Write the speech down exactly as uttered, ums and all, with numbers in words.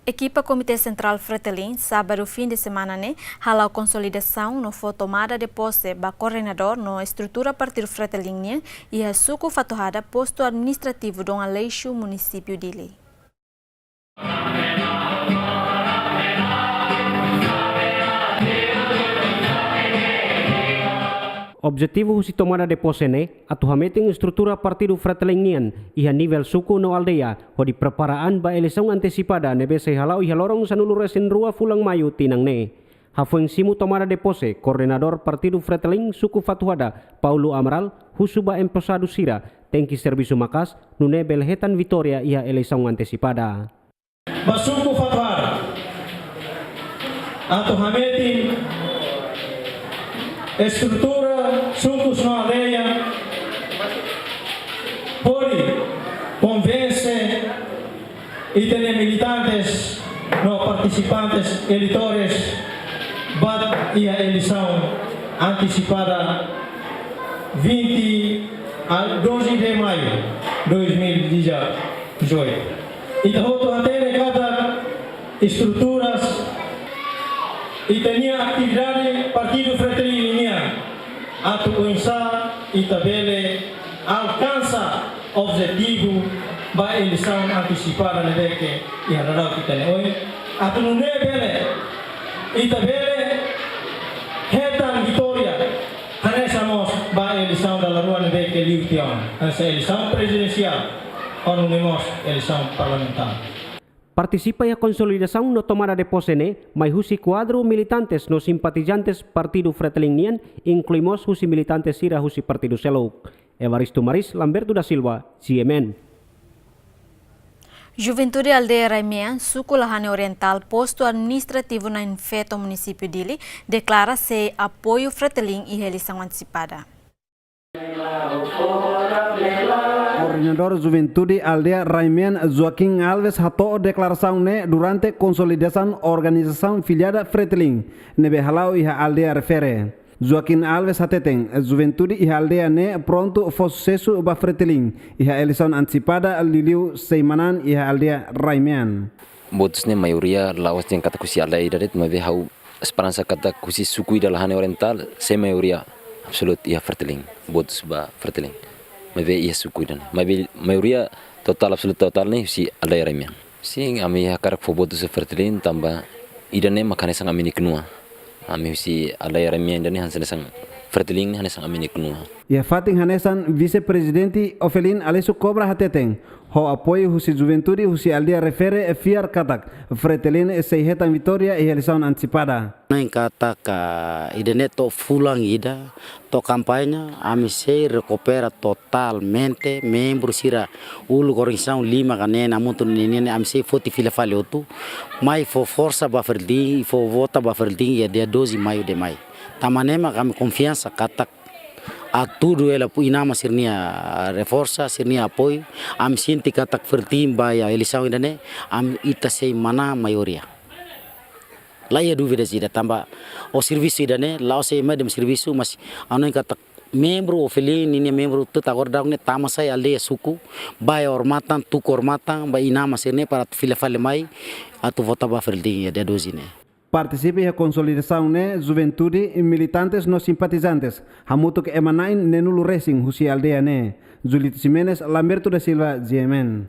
Ekipa Komité Sentrál Fretilin, sábadu fin de semana ne'e, hala'o konsolidasaun no fó tomada de pose ba koordenadór no estrutura Partidu Fretilin nian iha suku Fatuhada, postu administrativu Dom Aleixo, munisípiu Dili. Objetivu husi tomada de pose ne'e atu hametin estrutura Partidu Fretilin nian iha nivel suku no aldeia, hodi prepara an ba eleisaun antesipada ne'ebé sei hala'o iha loron sanulu-resin-rua fulan Maiu tinan ne'e. Hafoin simu tomada de pose, koordenadór Partidu Fretilin suku Fatuhada, Paulo Amaral, husu ba emposadu sira tenke servisu maka'as, nune'e bele hetan vitória iha eleisaun antesipada. Ba suku Fatuhada, atu hametin estrutura suku no aldeia, hodi konvense ita-nia militantes no partisipantes eleitores ba iha eleisaun antesipada vinte a doze de maio dois mil e dezoito. Ita hotu hatene katak estruturas ita-nia atividade Partidu Fretilin nian atu oinsá ita bele alkansa objetivu ba eleisaun antesipada ne'ebé ke iha dadaun ita-nia oin. Atu nune'e bele ita bele hetan vitória hanesan mós ba eleisaun dala rua ne'ebé ke liu tiha ona, hanesan eleisaun prezidensiál, ho nune'e mós eleisaun parlamentár. Partisipa iha konsolidasaun no tomada de pose ne'e mai husi kuadru militantes no simpatizantes Partidu Fretilin nian, inklui mós husi militantes sira husi partidu seluk. Evaristo Maris, Lamberto da Silva, G M N. Juventude Aldeia Raimean, suku Lahane Orientál, postu administrativu Na'in Feto, munisípiu Dili, deklara sei apoiu Fretilin iha eleisaun antesipada. Koordenadór Juventude Aldeia Raimean, Joaquim Alves, hato'o deklarasaun ne'e durante konsolidasaun organizasaun filiada Fretilin ne'ebé hala'o iha aldeia refere. Joaquim Alves hateten, juventude iha aldeia ne'e prontu fó susesu ba Fretilin iha eleisaun antesipada, liuliu sei manán iha aldeia Raimean. Votus ne'e maioria la'ós dehan katak husi aldeia ida de'it, maibé ha'u esperansa katak husi suku ida Lahane Orientál, sei maioria absolutu iha Fretilin, votus ba Fretilin. Maibé iha suku ida-ne'e, maibé maioria totál, absolutu totál ne'e husi aldeia Raimean. Sin, ami hakarak fó votus ba Fretilin tanba ida-ne'e mak hanesan ami-nia knua. Ami husi aldeia Raimean ida-ne'e hanesan Fretilin ne'e hanesan ami-nia knua. Iha fatin hanesan, Vise-Prezidente Ofelin Aleixo Cobra hateten, ho apoiu husi juventude husi aldeia refere, fiar katak Fretilin sei hetan vitória iha eleisaun antesipada. Ne'e katak ida-ne'e to'o fulan ida, to'o kampaña, ami sei rekupera totalmente membru sira uluk organizasaun lima ka neen hamutuk nian ne'e, ami sei foti fila fali hotu, mai fó forsa ba Fretilin, fó vota ba Fretilin iha dia doze Maio de mai. Tanba ne'e mak ami konfiansa katak atu tudu hela inan-aman sira-nia reforsa, sira-nia apoiu, ami sente katak Fretilin ba iha eleisaun ida-ne'e, ami, ita sei manán maioria. La iha dúvida ida tanba ó servisu ida-ne'e, la'ós ema de'it mak servisu, mas hanoin katak membru Ofelin ninia membru to'o agora daudaun ne'e tama sai aldeia, suku, ba iha odamatan, tuku odamatan, ba inan-aman sira-ne'e para atu fila fali mai, atu vota ba Fretilin iha dia doze ne'e. Partisipa iha konsolidasaun ne'e juventude, militantes no simpatizantes, hamutuk ema na'in neenulu resin husi aldeia ne'e. Julito Ximenes, Lamberto da Silva, G M N.